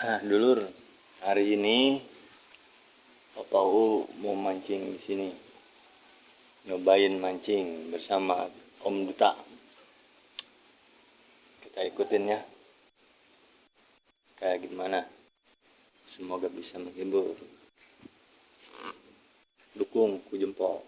Ah, dulur, hari ini Papa U mau mancing di sini. Nyobain mancing bersama Om Duta. Kita ikutin ya. Kayak gimana? Semoga bisa menghibur. Dukung ku jempol.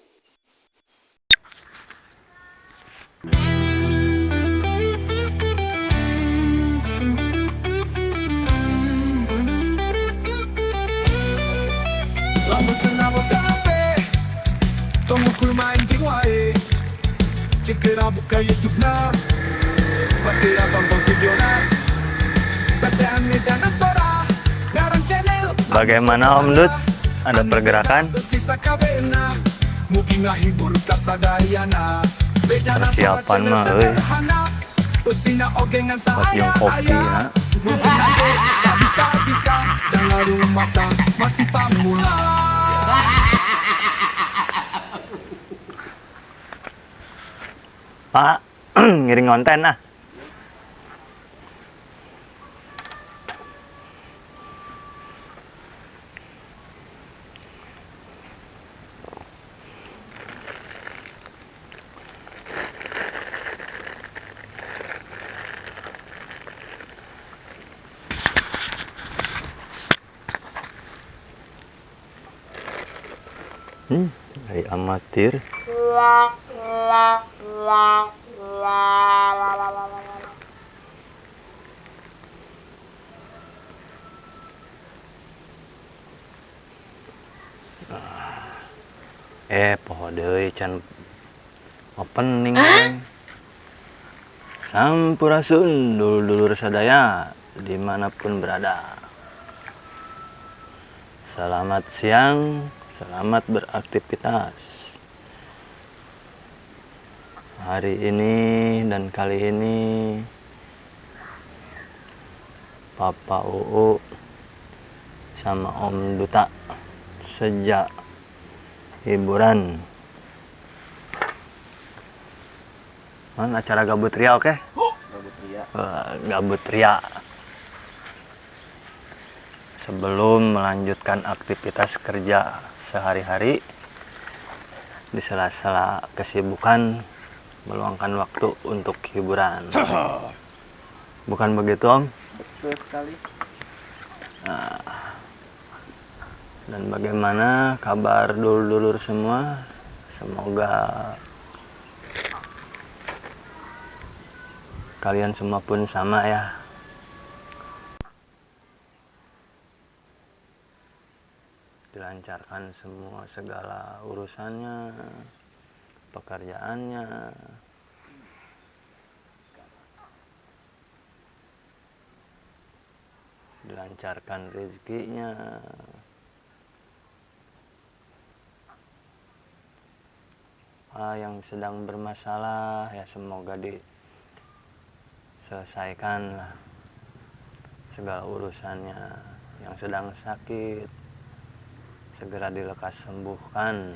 Bagaimana Om Dut? Ada pergerakan? Persiapan mah euy. Buat yang kopi ya. Pak, ngiring konten ah. Dari amatir. Poho deui can opening. Sampurasun dulur-dulur sadaya dimanapun berada. Selamat siang, selamat beraktivitas. Hari ini dan kali ini Papa UU sama Om Duta sejak hiburan. Man, acara gabut ria, oke? Gabut ria. Gabut ria. Sebelum melanjutkan aktivitas kerja sehari-hari, di sela-sela kesibukan meluangkan waktu untuk hiburan. Bukan begitu, Om? Betul sekali. Nah, dan bagaimana kabar dulur-dulur semua? Semoga kalian semua pun sama ya. Dilancarkan semua segala urusannya, pekerjaannya. Dilancarkan rezekinya. Yang sedang bermasalah ya semoga diselesaikan lah segala urusannya. Yang sedang sakit segera dilekas sembuhkan.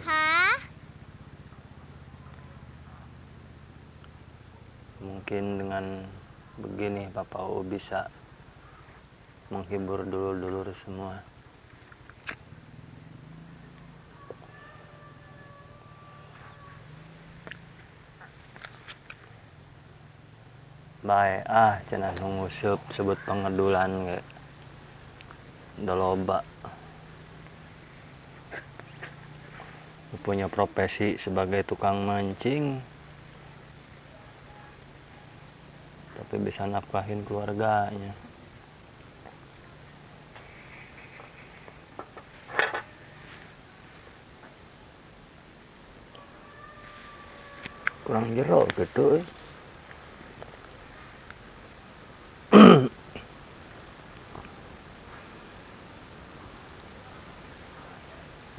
Mungkin dengan begini Papa U bisa menghibur dulur-dulur semua. Bae ah cenah ngusup sebut pengedulan ge. Doloba. Punya profesi sebagai tukang mancing, tapi bisa nafkahin keluarganya. Kurang jero gitu.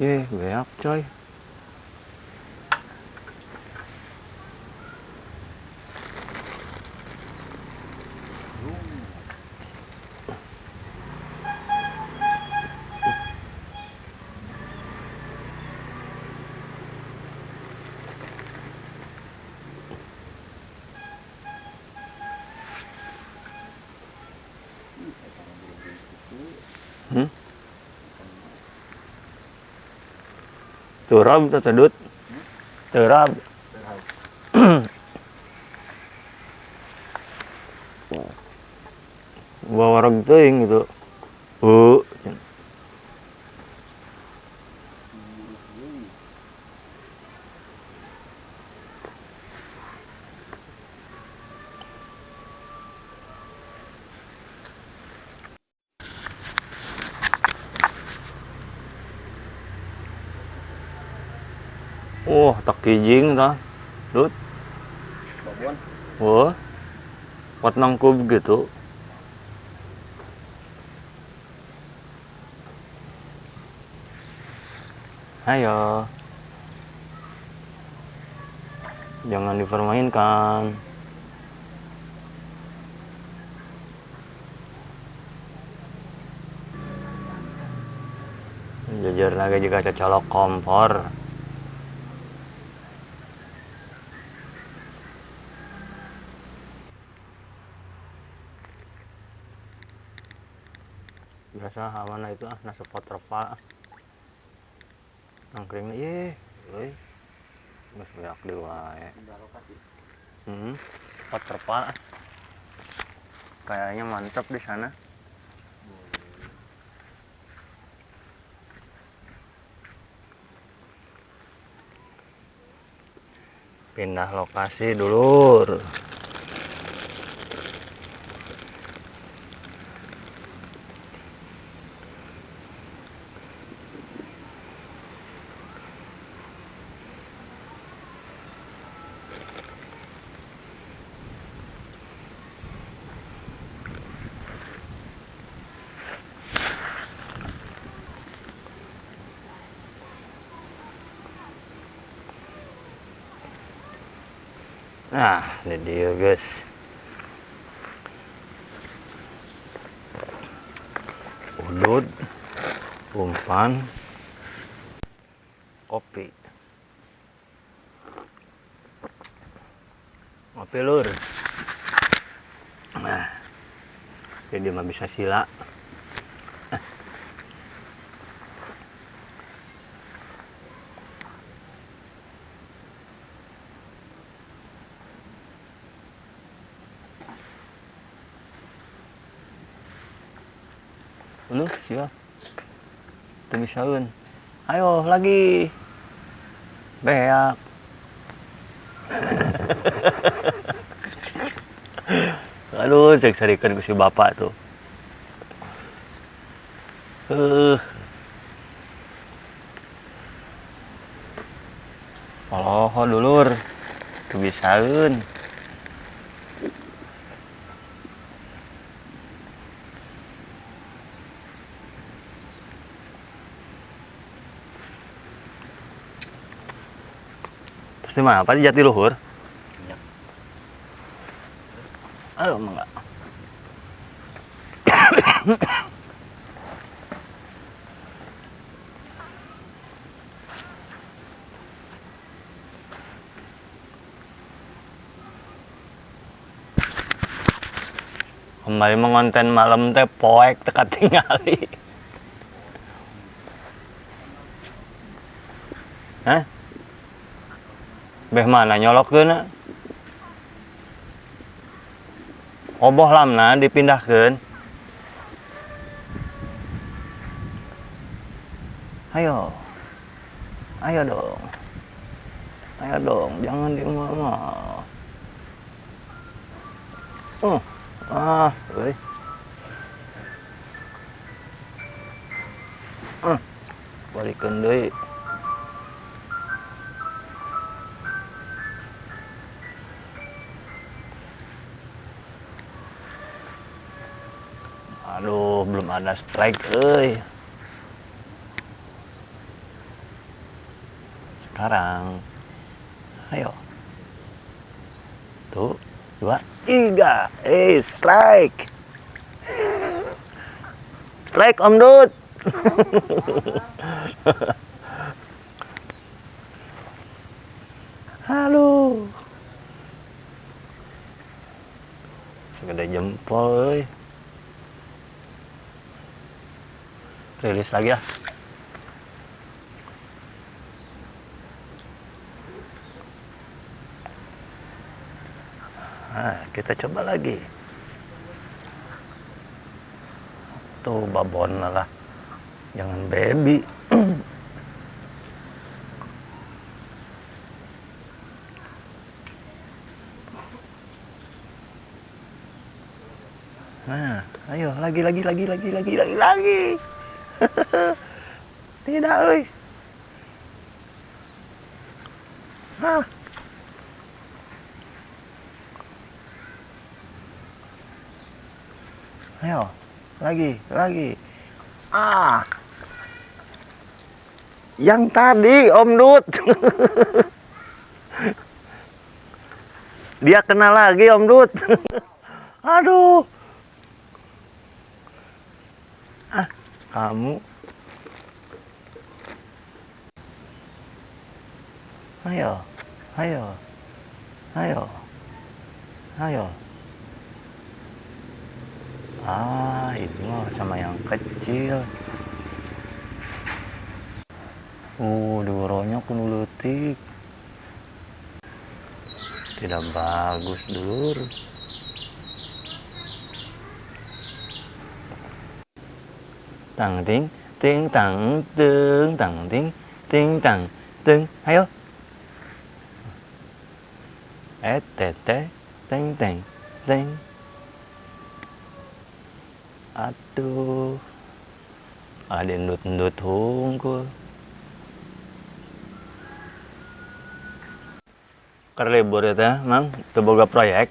Beak coy. Turab teh dut. Turab. Bawa teuing gitu. Oh, tak kijing tah. Dut. Babon. Oh. Pot nangkub gitu. Ayo. Jangan dipermainkan. Jujur lagi juga colok kompor. Biasa hawana itu nah spot terpal nangkringnya ye euy geus beak deui wae. Spot terpal kayaknya mantap di sana. Pindah lokasi dulur. Nah, ini dia guys. Udut, umpan, kopi. Ngopi lur. Nah, jadi mah bisa sila. Lu siap. Teu bisaeun. Ayo lagi. Beak. Aduh, cek sarikeun ku si bapak tuh. Poloho dulur. Teu bisaeun. Terus di mana? Apa di Jatiluhur? Iya. Aduh, enggak. Kembali mengonten malam teh poek teka tingali. Hah? Beh mana nyolokkeun? Oboh lamna dipindahkeun. Ayo. Ayo dong. Ayo dong, jangan diumum. Euy. Balikeun deui. Aduh, belum ada strike euy. Sekarang ayo. 1, 2, 3. Strike. Strike Om Dut. Halo. Segede jempol euy. Rilis lagi ya. Nah, kita coba lagi. Tuh babon lah. Jangan baby. Nah, ayo lagi. Tidak, euy. Hah. Ayo, lagi. Ah. Yang tadi Om Dut. Dia kena lagi Om Dut. Aduh. Ah, kamu. Ayo. Ah, ini mah sama yang kecil. Doronya kudu leutik. Tidak bagus, dulur. Tang ting ting tang tung tang ting ting tang tung. Ayo. Te te teng teng teng. Aduh. Ada endut-endut hungkul. Keur libur ya teh, Mang, teu boga proyek.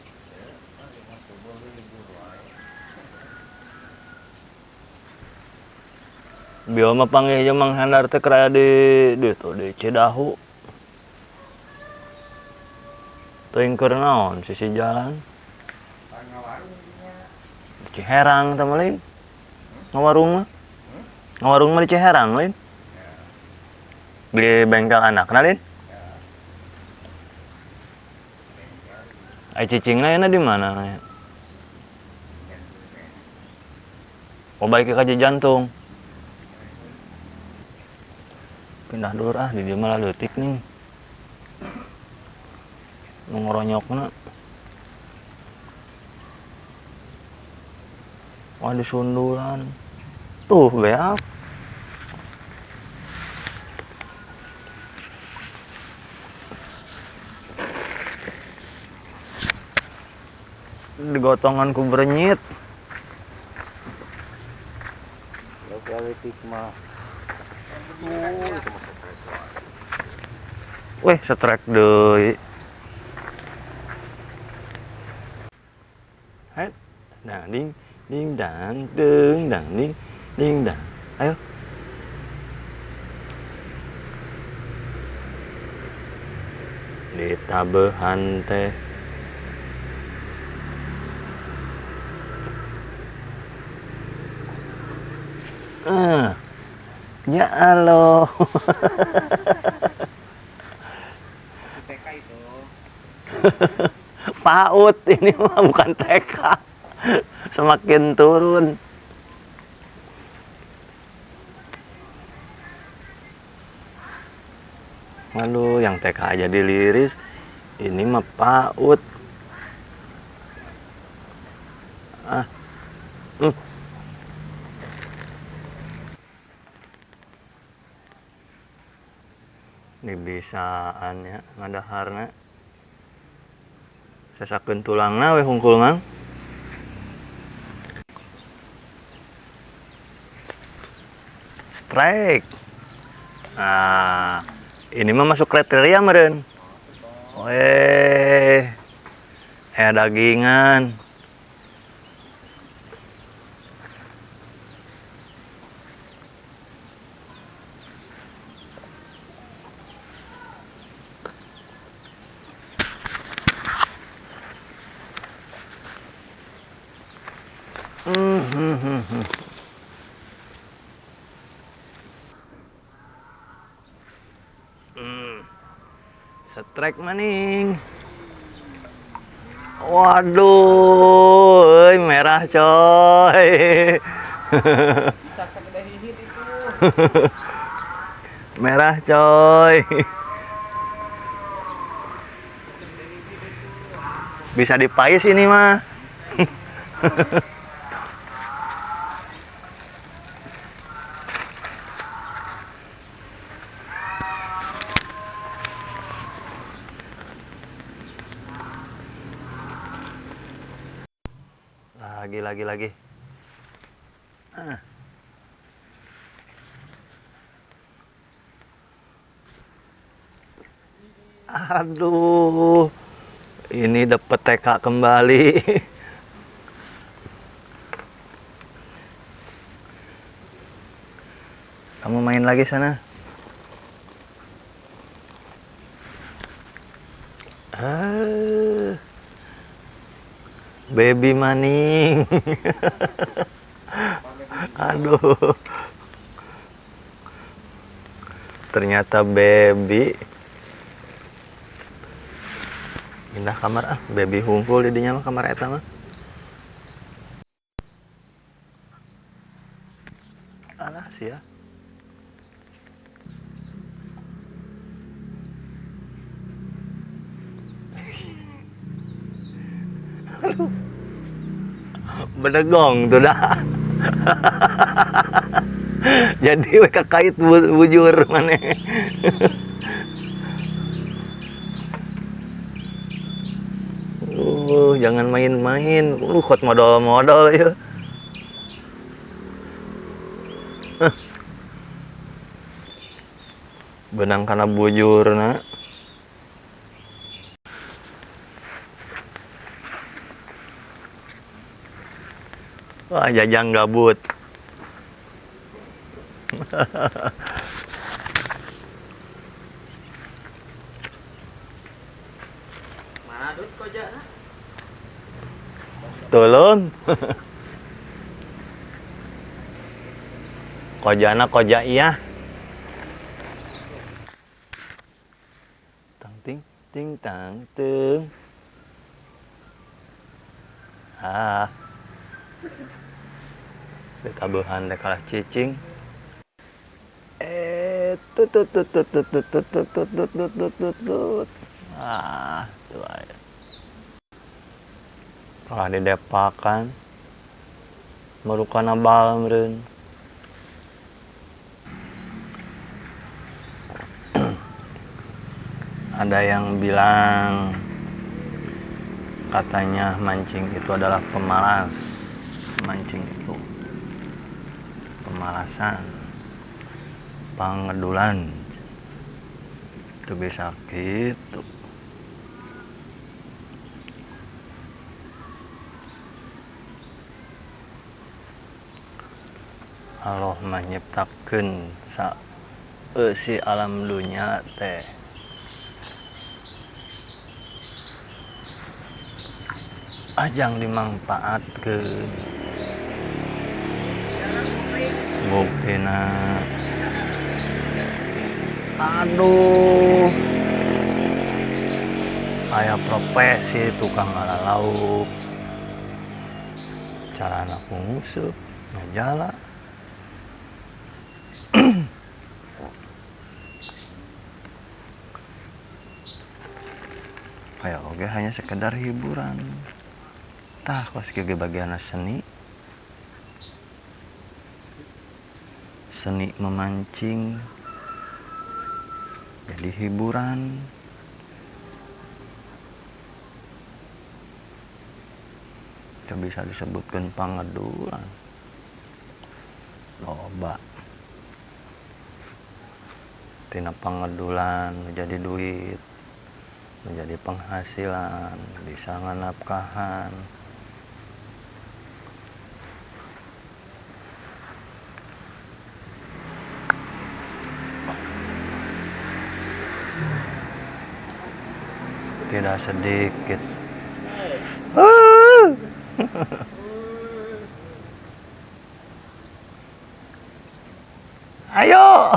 Bio mah panggih jeung Mang Hendar teh keur aya di ditu di Cidahu. Teuing keur naon sisi jalan. Di Ciherang teh mah lain. Ngawarung mah. Ngawarung mah di Ciherang lain. Beli bengkel anakna lain. Ai cicingna ayeuna di mana? Oh, baik ke jantung. Pindah dulu ah, di dieu mah leutik nih. Nu ngoronyokna. Wah, disundulan. Tuh, beak. Digotongan ku berenyit. Leutik mah. Weh, setrek deui. Het, nah ding ding dang ding dang ding ding dang. Ayo. Ditabehan teh. Ya Allah. TK itu. PAUD ini mah bukan TK. Semakin turun. Waduh, yang TK aja diliris. Ini mah PAUD. Ah. Ini bisaan ya ngadaharna. Sesakeun tulangna we hungkul Mang. Strike. Nah, ini mah masuk kriteria meureun. Weh. Dagingan. Strike maning. Waduh, merah coy. Bisa segede hihit itu. Merah coy. Bisa dipais ini mah. Lagi. Ah. Aduh, ini dapet TK kembali. Kamu main lagi sana. Ah, baby maning. Aduh, ternyata baby. Pindah kamar ah, baby hungkul di dinya mah kamar eta mah. Alah sia. Aduh. Bedegong tuh dah. Jadi we kakait bujur maneh. Jangan main-main. Kot modal-modal ya. Benang kana bujur na. Wah, Jajang gabut. Mana Dut kojana? Tolong. Kojana koja iya. Tang ting ting tang tung. Ah. Ditabuhan dek kalah cicing. Tut tut tut tut tut tut tut tut tut tut tut tut tut tut. Ah, tuh aja. Kalah didepakan. Merukana bal meureun. Ada yang bilang katanya mancing itu adalah pemalas. Mancing itu pemalasan, pangedulan. Itu bisa gitu. Allah menyiptakeun saeusi alam dunya teh. Ajang dimangpaatkeun. Buktina. Aduh. Aya profesi tukang ala lauk. Carana nguseup, ngajala. Kayak oge hanya sekedar hiburan. Tah kos kieu bagian seni. Seni memancing jadi hiburan. Itu bisa disebutkan pangedulan. Loba. Tina pangedulan menjadi duit, menjadi penghasilan, bisa nganapkahan. Tidak sedikit. Ayo.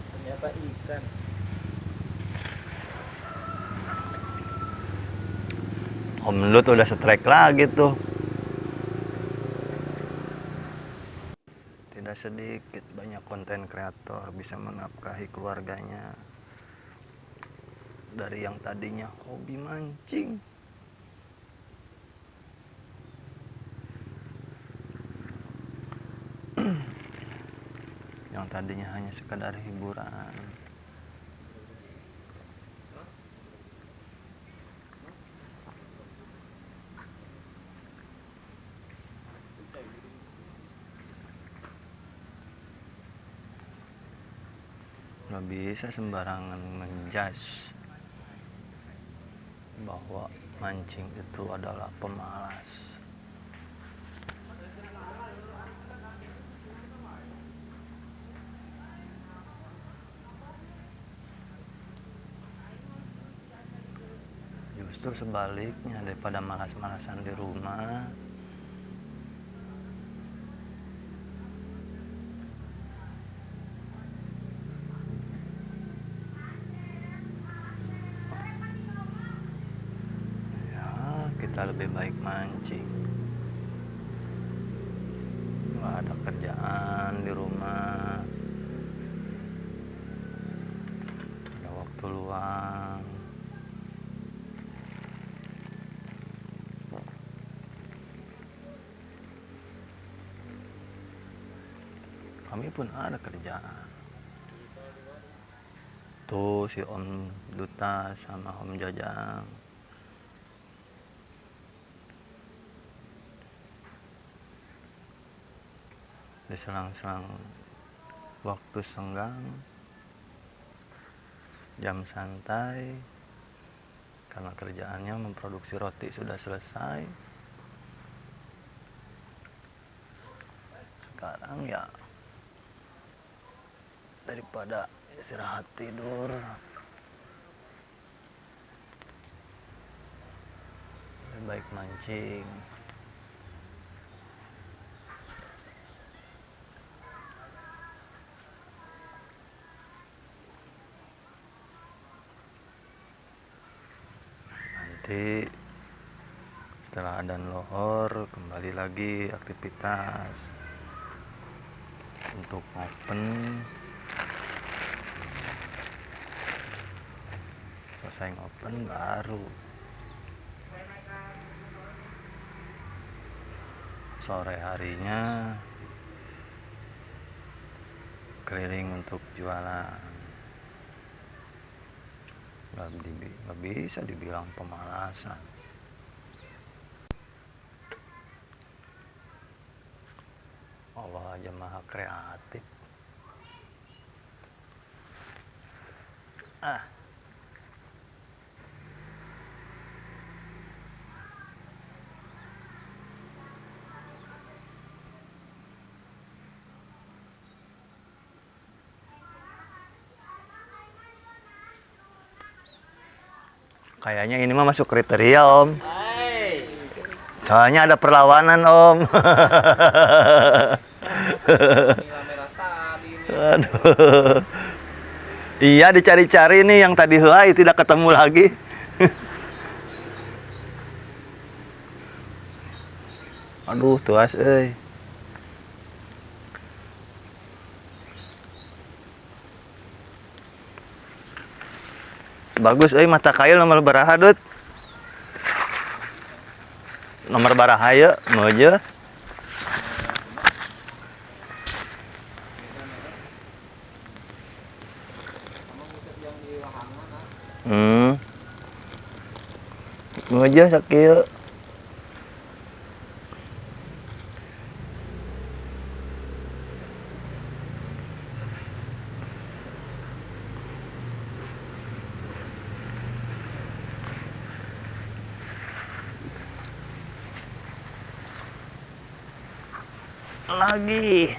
Ternyata ikan. Om Lut udah strike lagi tuh. Tidak sedikit banyak konten kreator bisa menafkahi keluarganya. Dari yang tadinya hobi mancing, yang tadinya hanya sekadar hiburan, nggak bisa sembarangan menjudge bahwa mancing itu adalah pemalas. Justru sebaliknya, daripada malas-malasan di rumah, kita lebih baik mancing. Nggak ada kerjaan di rumah, ada waktu luang. Kami pun ada kerjaan. Tuh si Om Duta sama Om Jajang. Di selang-selang waktu senggang, jam santai, karena kerjaannya memproduksi roti sudah selesai. Sekarang ya daripada istirahat tidur, lebih baik mancing. Nanti setelah adzan lohor kembali lagi aktivitas untuk open. Selesai open baru sore harinya keliling untuk jualan. Nggak bisa dibilang pemalasan. Allah aja maha kreatif. Ah. Kayaknya ini mah masuk kriteria, Om. Soalnya ada perlawanan, Om. Aduh. Iya, dicari-cari nih yang tadi helai tidak ketemu lagi. Aduh, tuas euy. Bagus euy mata kail nomor baraha, Dut? Nomor baraha ye, meuje. Meuje sakieu. Lagi.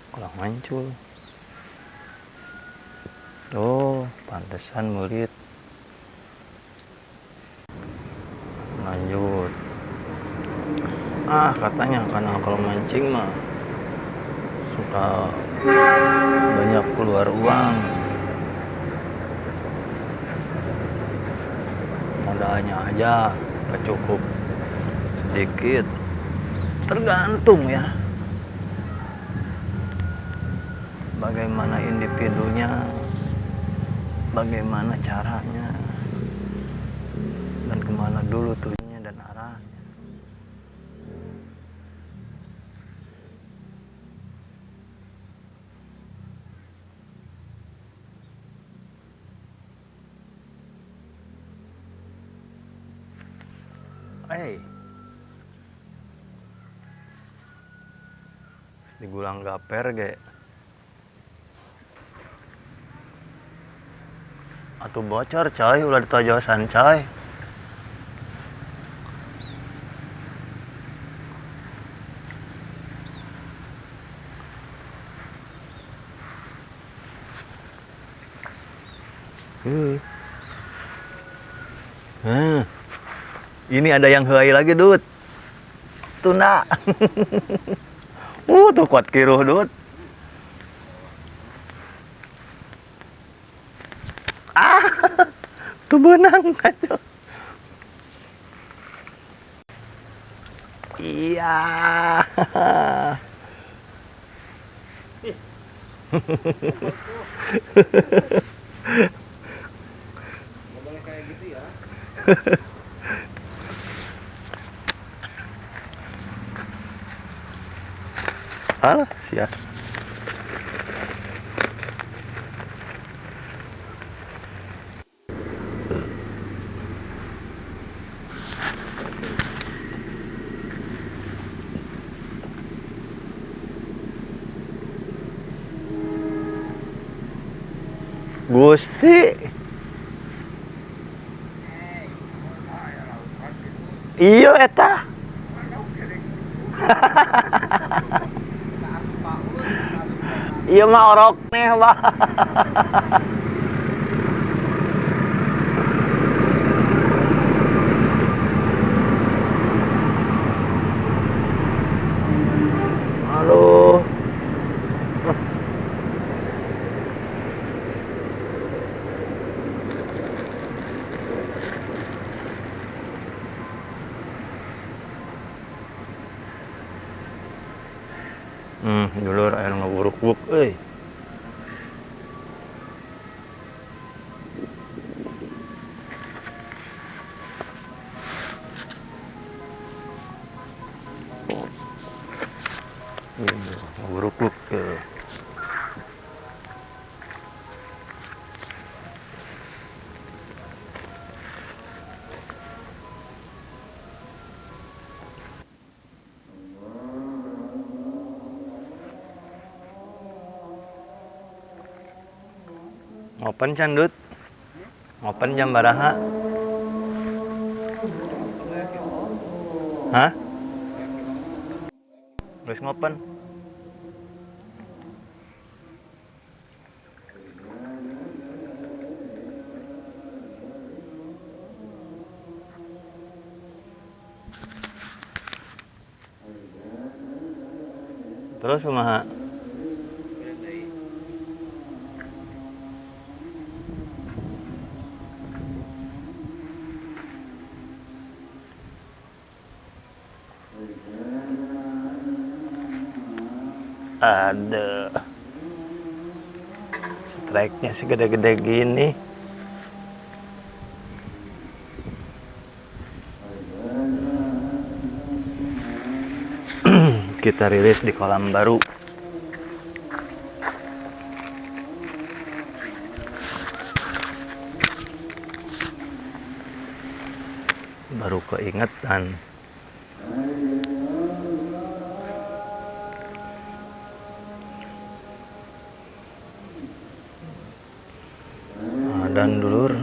Kurang mancul. Oh, pantesan murid. Lanjut. Ah, katanya karena kalau mancing mah suka banyak keluar uang. Modalnya aja nggak cukup sedikit. Tergantung ya, bagaimana individunya, bagaimana caranya, dan kemana dulu tujuannya dan arahnya. Hey, digulang gaper ge. Atuh bocor coy, ulah ditojosan coy. Ini ada yang heai lagi, Dut. Tuna. Tuh kuat kiruh, Dut. Ah, tuh benang kacau. Iya. Nggak boleh kayak gitu ya. Alah, siap. Gusti. Iya eta. Iya mah orok nih, Pak. Halo. Dulur aya nu ngaburuk-buruk euy. Ngaburuk-buruk euy. Ngopen can, Dut? Ngopen jam baraha? Hah? Geus ngopen. Terus kumaha? Ada strike-nya segede-gede gini. Kita rilis di kolam baru. Baru keingetan. Dan dulur,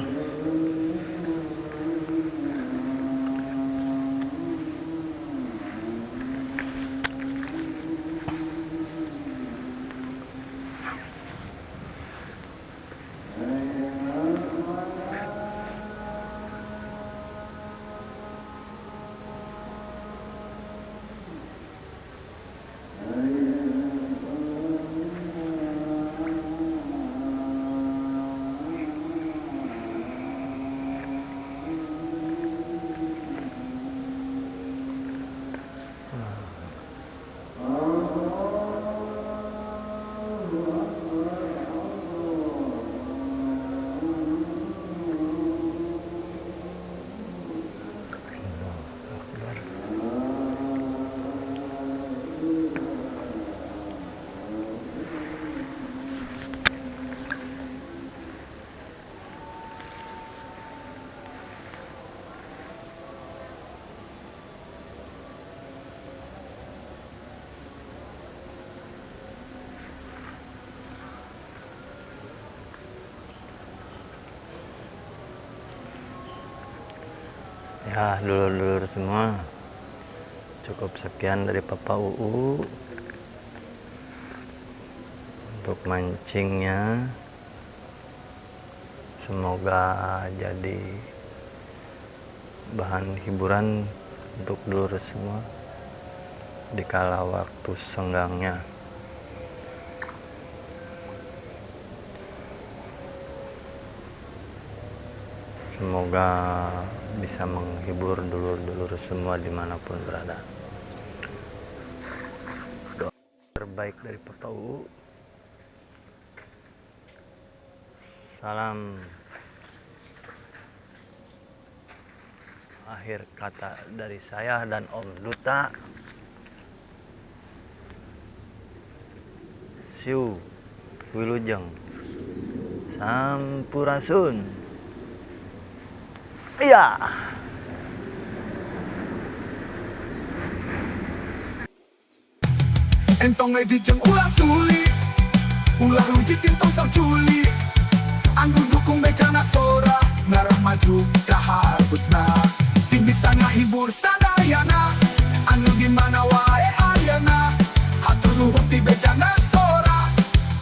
Ya, dulur-dulur semua, cukup sekian dari Papa UU untuk mancingnya. Semoga jadi bahan hiburan untuk dulur semua di kala waktu senggangnya. Semoga bisa menghibur dulur-dulur semua dimanapun berada. Doa terbaik dari Papa UU. Salam akhir kata dari saya dan Om Duta. Siu wilujeng sampurasun. Iya. Entong edit jeung ulah suli, ulah rujit entong sauculi. Anu dukung Bejana Sora, ngarah maju ka hareupna. Sing bisa ngahibur sadayana, anu di mana wae ayana. Hatur nuhun ti Bejana Sora,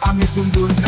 amit undur.